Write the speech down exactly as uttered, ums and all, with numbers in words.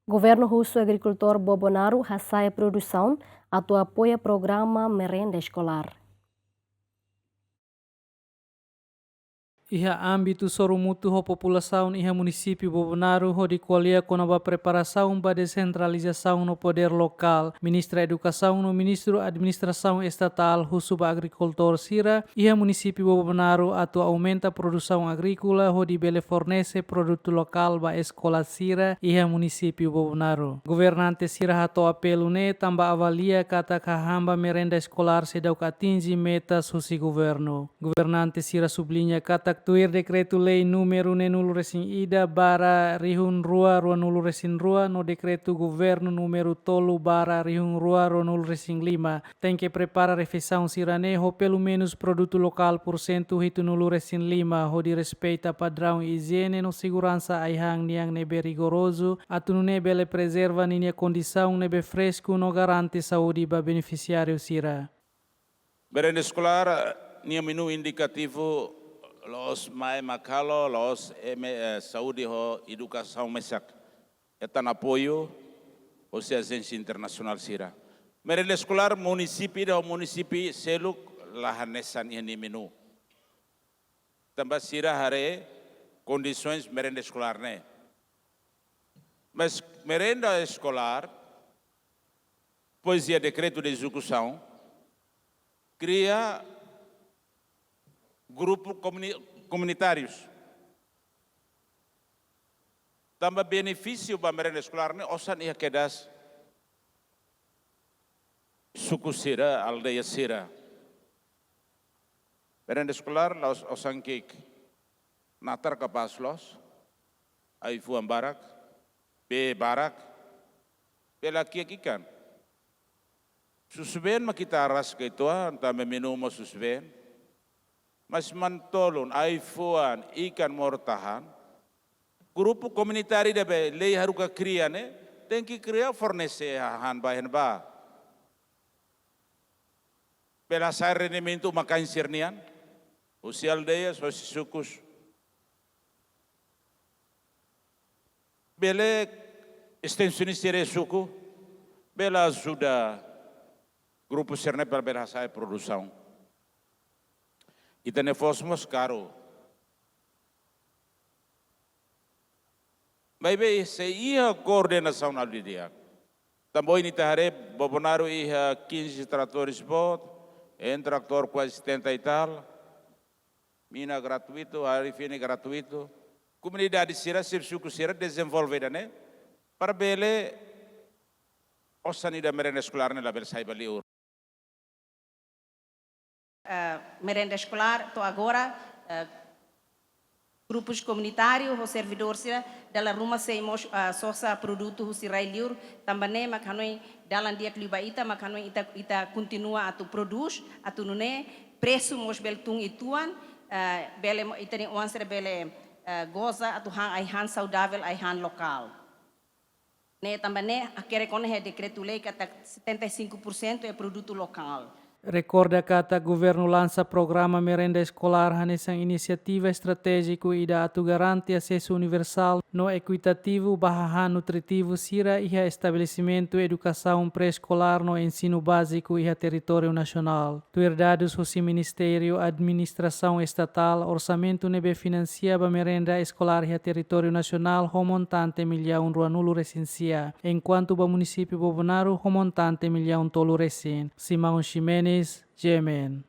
Governu husu agrikultór Bobonaro hasa'e produsaun atu apoia programa merenda eskolár. Iha ámbitu sorumutu ho populasaun iha munisípiu Bobonaro hodi ko'alia kona-ba preparasaun ba desentralizasaun no podér lokál, Ministra Edukasaun no Ministru Administrasaun Estatál husu ba agrikultór sira iha munisípiu Bobonaro atu aumenta produsaun agríkola hodi bele fornese produtu lokál ba eskola sira iha munisípiu Bobonaro. Governante sira hato'o apelu ne'e tanba avalia katak hahán ba merenda eskolár seidauk atinje metas husi governu. Governante sira subliña katak tuir Dekretu-Lei númeru neenulu resin ida barra rihun rua ruanulu resin rua no Dekretu Governu númeru tolu barra rihun rua ruanulu resin lima, tenke prepara refeisaun sira-ne'e ho pelumenus produtu lokál porsentu hitunulu resin lima, hodi respeita padraun ijiene no seguransa ai-han nian ne'ebé rigorozu, atu nune'e bele prezerva ninia kondisaun ne'ebé fresku no garante saúde ba benefisiáriu sira. Merenda eskolár, nia menu indikativu la'ós mai mak halo, la'ós ema, eh, saúde ho edukasaun mesak. Hetan apoiu hosi ajénsia internasionál sira. Merenda eskolár munisípiu ida ho munisípiu seluk la hanesan iha nia menu. Tanba sira haree kondisoens merenda eskolár ne'e. Mas merenda eskolár, pois iha dekretu de ezekusaun, kria grupu komuni-, komunitárius. Tanba benefísiu ba merenda eskolár ne'e osan iha kedas suku sira, aldeia sira. Merenda eskolár la'ós osan ki'ik. Natar kapás loos, ai-fuan barak, bee barak, bele hakiak ikan. Susubeen mak ita araska uitoan, tanba menu mós susubeen. Mas manu-tolun, ai-fuan, ikan moru-tahan. Grupu komunitáriu ida be lei haruka kria ne'e, tenke kria fornese hahán ba iha ne'ebá. Bele hasa'e rendimentu uma-kain sira-nian, husi aldeias, husi sukus. Bele estensionista sira iha suku, bele ajuda grupu sira-ne'e para bele hasa'e produsaun. Ita-nia foos mós karu. Maibé sei iha koordenasaun halo didi'ak. Tanba ohin ita haree Bobonaro iha quinze tratores boot, hein tratór kuaze setenta e tal. Mina gratuitu, Arifini gratuitu. Komunidade sira, xefe suku sira dezenvolve ida-ne'e para bele osan ida merenda eskolár ne'e labele sai ba liur. Eh, merenda eskolár, to'o agora, eh, grupus komunitáriu ho servidór sira dala ruma sei mós, eh, sosa produtu husi rai-liur, tanba ne'e mak hanoin dalan di'ak liu ba ita, mak hanoin ita, ita kontinua atu prodús, atu nune'e presu mós bele tun uitoan, eh, bele mo-, ita-nia oan sira bele, eh, goza atu han ai-han saudavel, ai-han lokál. Ne'e tanba ne'e hakerek ona iha dekretu-lei katak setenta e cinco por cento é produtu lokál. Rekorda katak governu lansa programa merenda eskolár hanesan inisiativa estratéjiku ida atu garante asesu universál no ekuitativu ba hahán nutritivu sira iha estabelesimentu edukasaun pré-eskolár no ensinu báziku iha territóriu nasionál. Tuir dadus husi Ministériu Administrasaun Estatál, orsamentu ne'ebé finansia ba merenda eskolár iha territóriu nasionál ho montante millaun ruanulu resin sia, enkuantu ba munisípiu Bobonaro ho montante millaun tolu resin. Simão Ximenes, G M N.